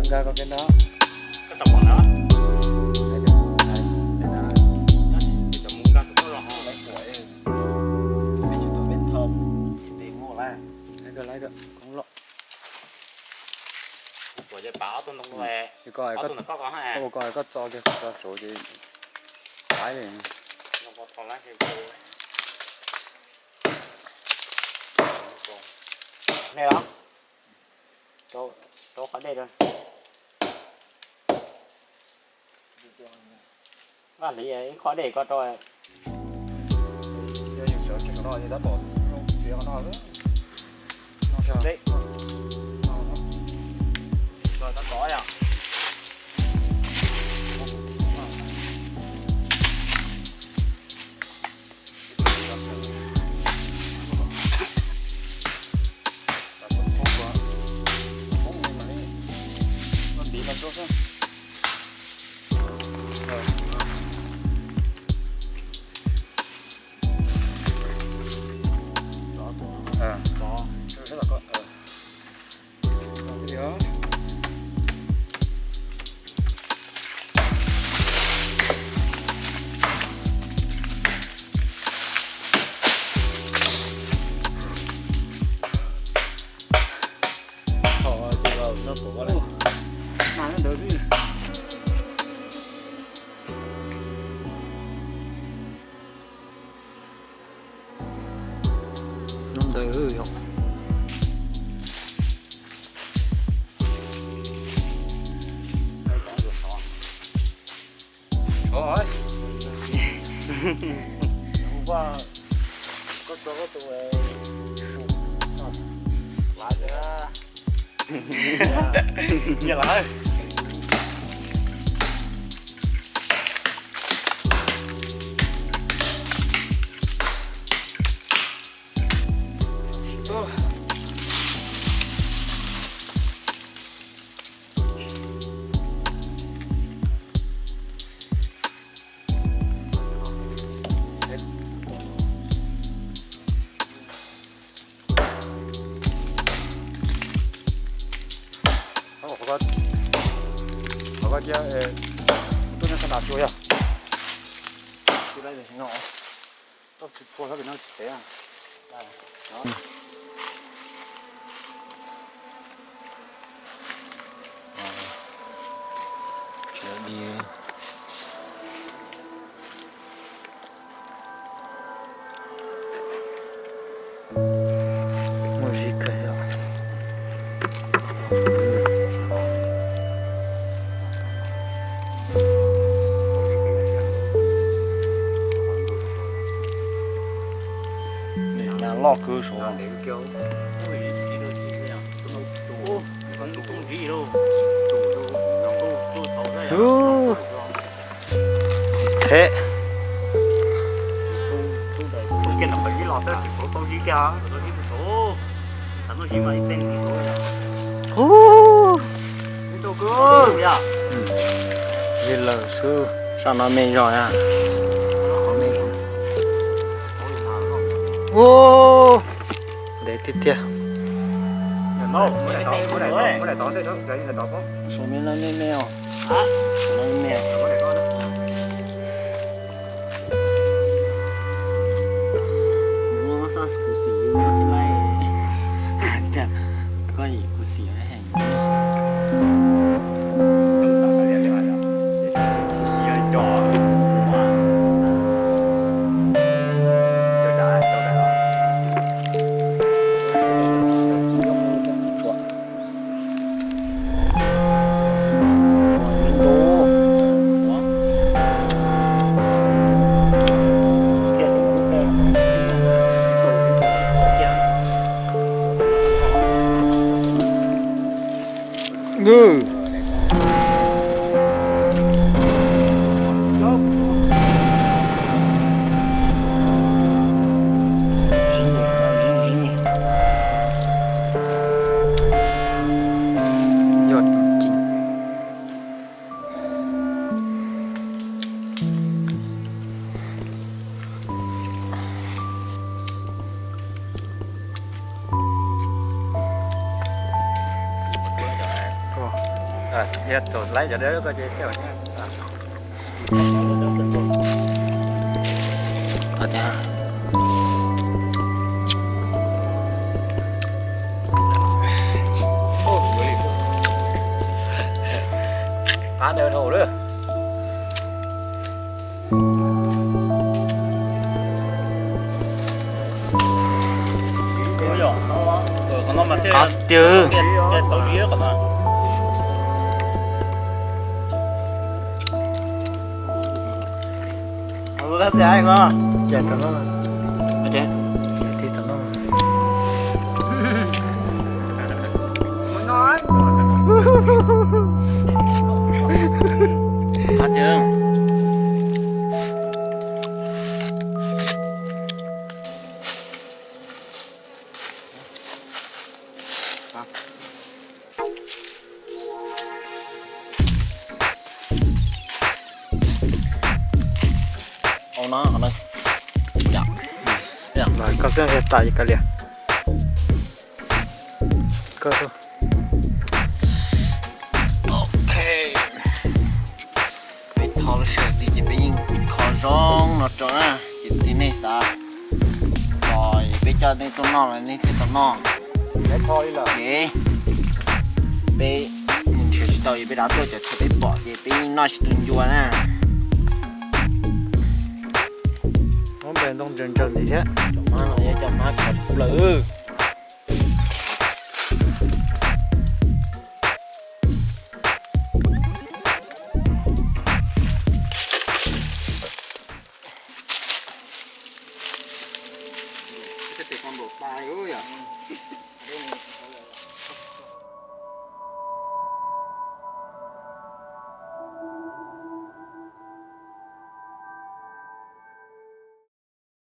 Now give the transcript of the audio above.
Nkag koj kev no. Laiv koj, laiv koj, koob loj. Ces koj, koj ua koj, koj txo kiag, koj txo saud ces laiv li. Rau qhov dej rau. Vaj hliv ib qho dej ko rau. Yog yus sawv kiag saum no ces tab tom txiav qhov no xwb. No sawv dej. Tab tom yom. Hnub ntawd yog Qhov ko cia tuaj nyob sab nrad tsuas yog. Tsis laib no, tsis tshua sab pem no tsis tev. Muaj zib kawg yom. Loj kawg saud. Theb. Ub, li lawm xwb, sab no me zog na. Ub, ntev tiag tiag. Saum me no me me os. Saum no me me os. Koj kuv xim heev. Yog thaum laib cov dawb ko ces coj. Qab tawm dhau lawm. Qab tiag. Qab tiag. Koj xwb tas kav liam. Ok. Peb thov lub sij hawm tid ces peb yeej kho zoo no rau na, ces tib nej xav los peb coj nej tuaj noj los nej thiaj tau noj. Ces peb nrhiav tsis tau es peb rov tuaj cov chaw peb pom ces peb yeej noj tsis tu ncua na. Ntawd ntawd ntxiv thiab. Cov mab no yog cov mab khov plaws.